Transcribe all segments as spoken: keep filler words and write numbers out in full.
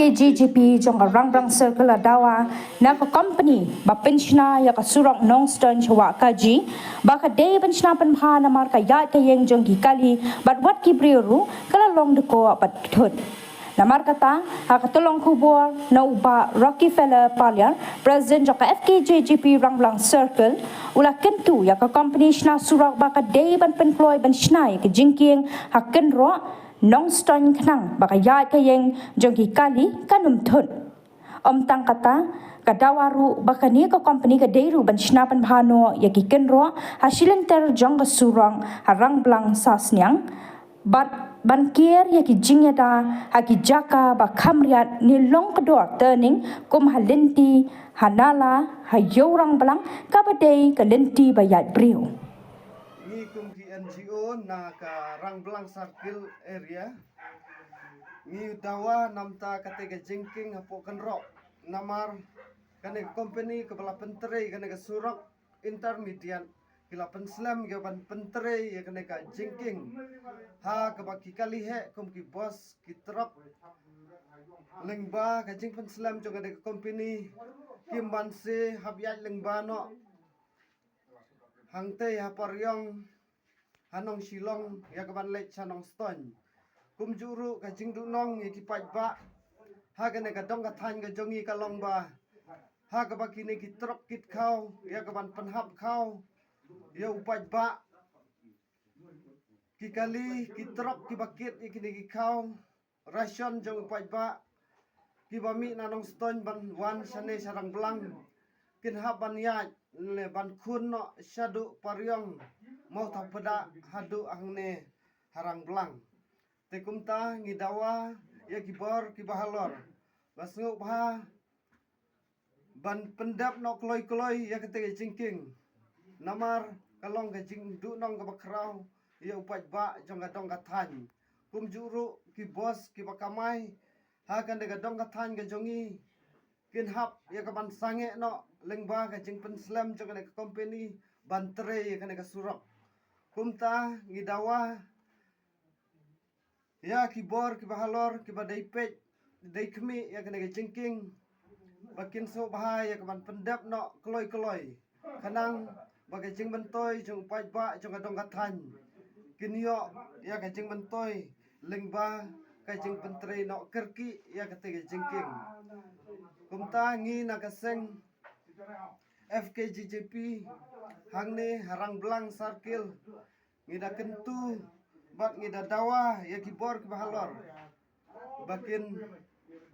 K G G P jong ka Rangblang Circle la dawa na ka company ba pynshna ïa ka surok Nongstoiñ sha Wahkaji ba ka dei ban shna pynbha namar ka ïaid ka ïeng jong ki kali bad wat ki briew ruh ka la long dkoh bad thut. Namar kata, ha ka tyllong khubor na u Bah Rockefeller Paliar, President jong ka F K J G P Rangblang Circle, u la kyntu ïa ka company shna surok ba ka dei ban pynkloi ban shna ïa ka jingkieng ha kynroh Nongstoiñ khnang ba ka ïaid ka ïeng jong ki kali kan ym thut. Ym tang kata, ka dawa ruh ba kane ka company ka dei ruh ban shna pynbha noh ïa ki kynroh ha shilynter jong ka surok ha Rangblang Sasniang bad ban kiar ïa ki jingïada ha ki jaka ba kham riat ne long kdor turning kum ha lynti ha Nala ha Ïew Rangblang kaba dei ka lynti ba ïaid briew. Ngi kum ki N G O na ka Rangblang Circle area ngi dawa namta kata ka jingkieng hapoh kynroh namar kane ka company kaba la pyntrei kane ka surok intermediate ki la pynslem ïa ban pyntrei ïa kane ka jingkieng ha kaba ki kali heh kum ki bus ki truck lyngba ka jingpynslem jong kane ka company kim banse hap ïaid lyngba noh hangtei ha Pariong ha Nongshillong ïa ka ban leit sha Nongstoiñ. Kumjuh ruh ka jingduhnong ïa ki paidbah ha kane ka dong ka thaiñ ka jong ngi ka long ba ha kaba kine ki truck ki khaw ïa ka ban pynhap khaw ïa u paidbah ki kali ki truck kiba kit ïa kine ki khaw ration jong u paidbah kiba mih na Nongstoiñ ban wan shane sha Rangblang kin hap ban ïaid ne ban khun noh shaduh Pariong Mawthaw Pdah haduh hangne ha Rangblang. Te kumta ngi dawa ïa ki bor kiba halor ba sngewbha ban pyndep noh kloi kloi ïa kata ka jingkieng namar ka long ka jingduhnong kaba khraw ïa u paidbah jong ka dong ka thaiñ. Kumjuh ruh ki bos kiba kamai ha kane ka dong ka thaiñ ka jong ngi kin hap ïa ka ban sangeh noh lyngba ka jingpynslem jong kane ka company ban trei ïa kane ka surok. Kumta ngi dawa ïa ki bor kiba halor kiba dei peit dei khmih ïa kane ka jingkieng ba kin sngewbha ïa ka ban pyndep noh kloi kloi khnang ba ka jingmyntoi jong u paidbah jong ka dong ka thaiñ kin ïoh ïa ka jingmyntoi lyngba ka jingpyntrei noh kyrkieh ïa kata ka jingkieng. Kumta ngi na ka seng F K G G P hangne ha Rangblang Circle ngi da kyntu bad ngi da dawa ïa ki bor kiba halor ba kin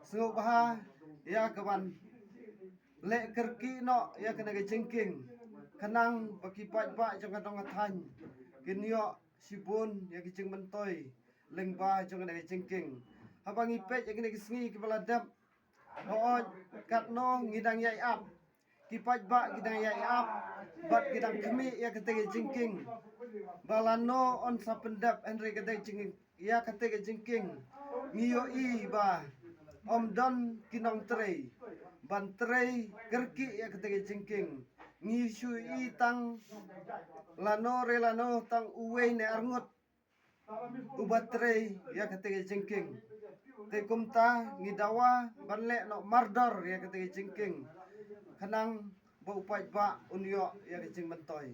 sngewbha ïa ka ban leh kyrkieh noh ïa kane ka jingkieng khnang ba ki paidbah jong ka dong ka thaiñ kin ïoh shibun ïa ka jingmyntoi lyngba jong kane ka jingkieng. Haba ngi peit ïa kine ki sngi kiba la dep hooid katno ngi dang ïai ap ki paidbah ki dang ïai ap bad ki dang khmih ïa kata ka jingkieng ba lano yn sa pyndep hynrei kata ka jing ïa kata ka jingkieng ngi ïohi ba ym don ki nongtrei ban trei kyrkieh ïa kata ka jingkieng. Ngi shu ïohi tang lano re lano tang uwei ne arngut uba trei ïa kata ka jingkieng. Te kumta ngi dawa ban leh noh mardor ïa kata ka jingkieng khnang ba u paidbah un ïoh ïa ka jingmyntoi.